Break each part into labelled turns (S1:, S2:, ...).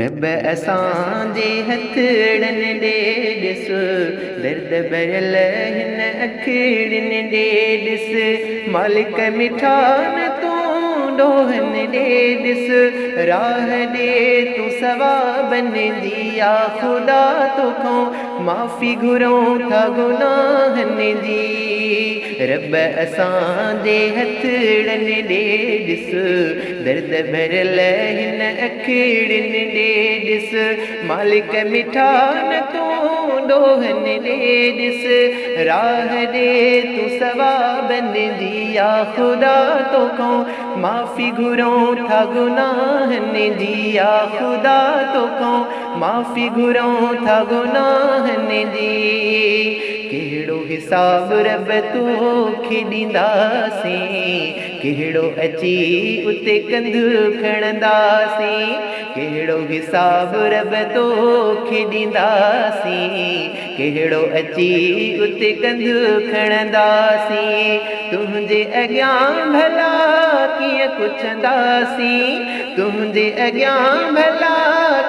S1: رب اسان جي هٿڙن ڏي ڏس، درد ڀريل هن اکڙين ڏي ڏس، مالڪ مٺا نه تون ڏوهن ڏي ڏس، راهه ڏي تون ثوابن جي، يا خدا توکان معافي گهرون ٿا گناهن جي. رب اسان جي هٿڙن ڏي ڏس، درد ڀريل هن اکڙين ڏي ڏس، مالڪ مٺا نه تون ڏوهن ڏي ڏس، راهه ڏي تون ثوابن جي، يا خدا توکان معافي گهرون ٿا گناهن جي، يا خدا توکان معافي گهرون ٿا گناهن جي. ڪهڙو حساب رب توکي ڏينداسين، ڪهڙو اچي اتي ڪنڌ کڻنداسين، ڪهڙو حساب رب توکي ڏينداسين، ڪهڙو اچي اتي ڪنڌ کڻنداسين. تنهنجي اڳيان ڀلا ڪيئن پڇنداسين، تنهنجي اڳيان ڀلا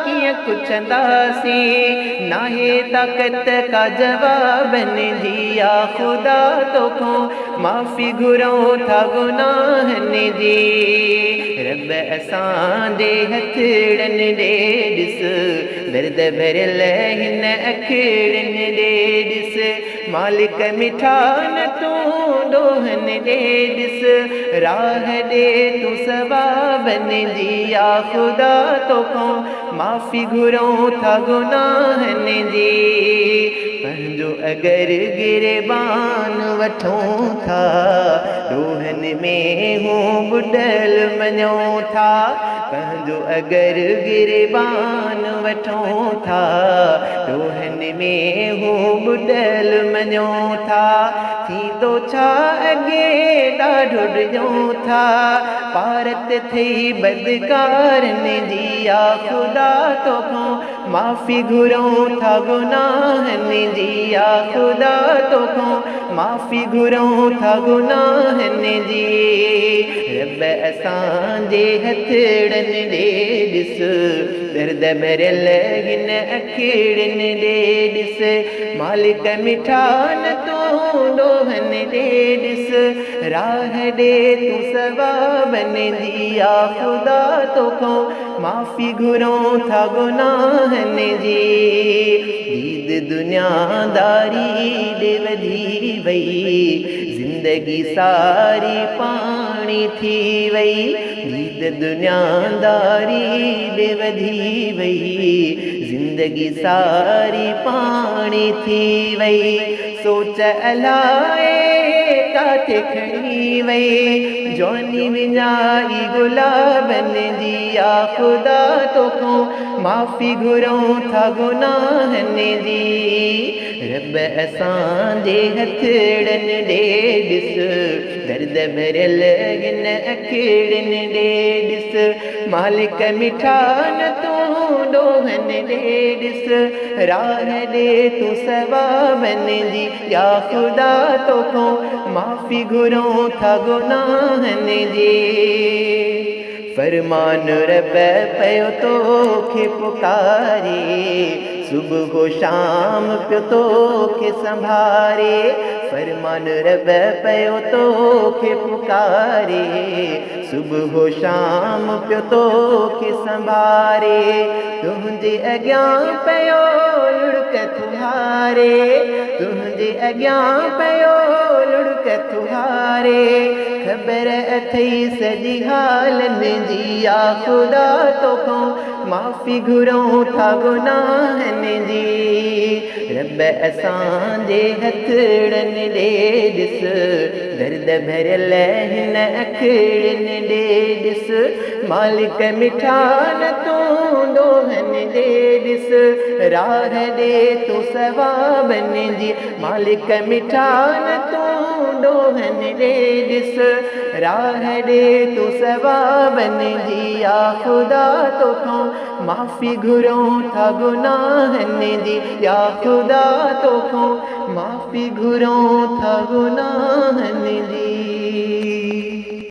S1: ڪيئن پڇنداسين، ناهي طاقت ڪا جوابن جي، يا خدا توکان معافي گهرون ٿا گناهن جي. رب اسان جي هٿڙن ڏي ڏس، درد ڀريل هن اکڙين ڏي ڏس، مالڪ مٺا نه تون ڏوهن ڏي ڏس، راهه ڏي تون ثوابن جي، يا خدا توکان معافي گهرون ٿا گناهن جي. پنهنجو اگر گريبان وٺون ٿا، ڏوهن ۾ هون ٻڏل مڃون ٿا، پنهنجو اگر گريبان وٺون ٿا، ڏوهن ۾ هون ٻڏل مڃون ٿا، ٿيندو ڇا اڳي ڏاڍو ڊڄون ٿا، پارت ٿي بدڪارن جي، يا خدا توکان معافي گهرون ٿا گناهن جي، يا خدا توکان معافي گهرون ٿا گناهن جي. رب اسان جي هٿڙن ڏي ڏس، درد ڀريل هن اکڙين ڏي ڏس، مالڪ مٺا نه تون ڏوهن ڏي ڏس، راهه ڏي تون ثوابن جي، يا خدا توکان معافي گهرون ٿا گناهن جي. ديد دنياداري ڏي وڌي وئي، زندگي ساري پاڻي ٿي وئي، ديد دنياداري ڏي وڌي وئي، زندگي ساري پاڻي ٿي وئي، سوچ الائي ڪاٿي کڻي وئي، جواني وڃائي گلابن جي، يا خدا توکان معافي گهرون ٿا گناهن جي. رب اسان جي هٿڙن ڏي ڏس، درد ڀريل هن اکڙين ڏي ڏس، مالڪ مٺا نه تون ڏوهن ڏي ڏس، راهه ڏي تون ثوابن جي، يا خدا توکان معافي گهرون ٿا گناهن جي. فرمان رب پيو توکي پڪاري، صبح شام پيو توکي سنڀاري، فرمان رب پيو توکي پڪاري، صبح شام پيو توکي سنڀاري، تنهنجي اڳيان پيو لڙڪ ٿهاري، تنهنجي اڳيان پيو لڙڪ ٿهاري، خبر اٿئي سڄي حالن جي، يا خدا توکان معافي گهرون ٿا گناهن جي. رب اسان جي هٿڙن ڏي ڏس، درد ڀريل هن اکڙين ڏي ڏس، مالڪ مٺا نه تون ڏوهن ڏي ڏس، راهه ڏي تون ثوابن جي، مالڪ مٺا نه تون ڏوهن ڏي ڏس، راهه ڏي تون ثوابن جي، يا خدا توکان معافي گهرون ٿا گناهن جي، يا خدا توکان معافي گهرون ٿا گناهن جي.